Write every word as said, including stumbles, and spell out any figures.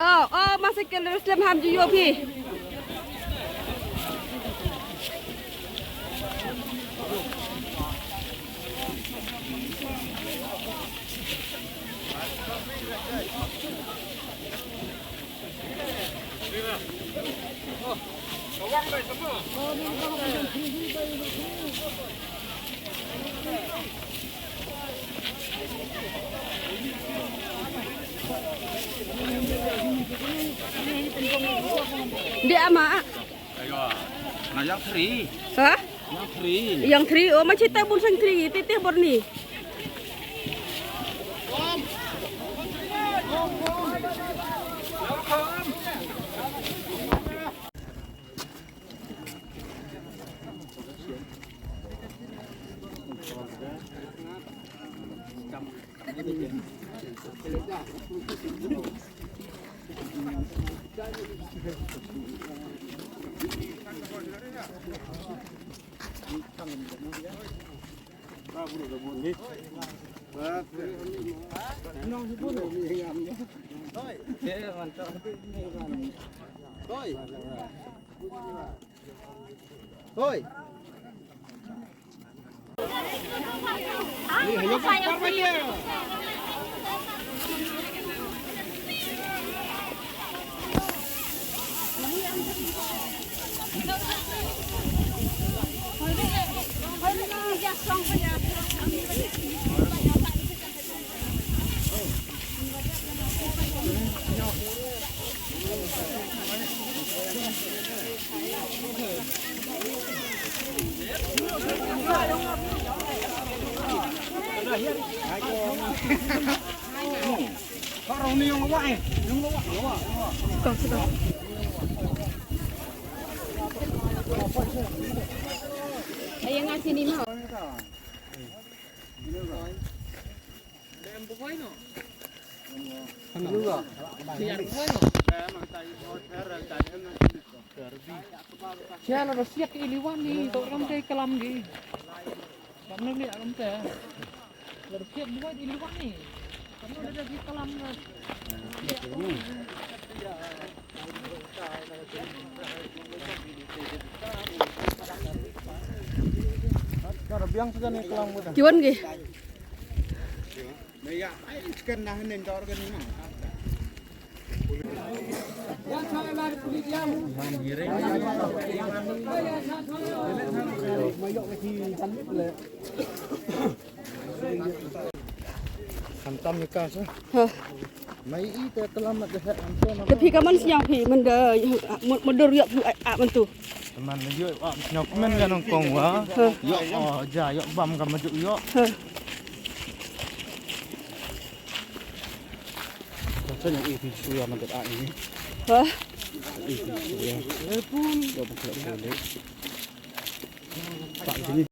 Oh, oh, masa ke lurus lem ham ju yo phi. Di ama. Ayo, na yang three. Ha? Yang three. Yang three. Oh, macam tak pun sang three. Titih borni. Hoi. Sial, ba siak i liwan ni, to ram te kalam gi. Kam ni ni alam te. Ba siak buat i liwan ni. Kam ni ada di kalam ni. Kiwan gi. Khamtam ïa ka sa. Ha. Mai i te klam mat de heh anto na. Te phi ka man sñiaw phi man de, mut, mut dur ïoh phi a, a man tu. Te man de ïoh a sñiaw kmen ka nongkong wa. Ha. Ïoh o ja ïoh bam ka ma juk ïoh. Ha. Ka sa ñiaw i phi shuwa man de a ini. Ha. I phi shuwa. Lepun. Ïoh bukla boleh. Pak ini.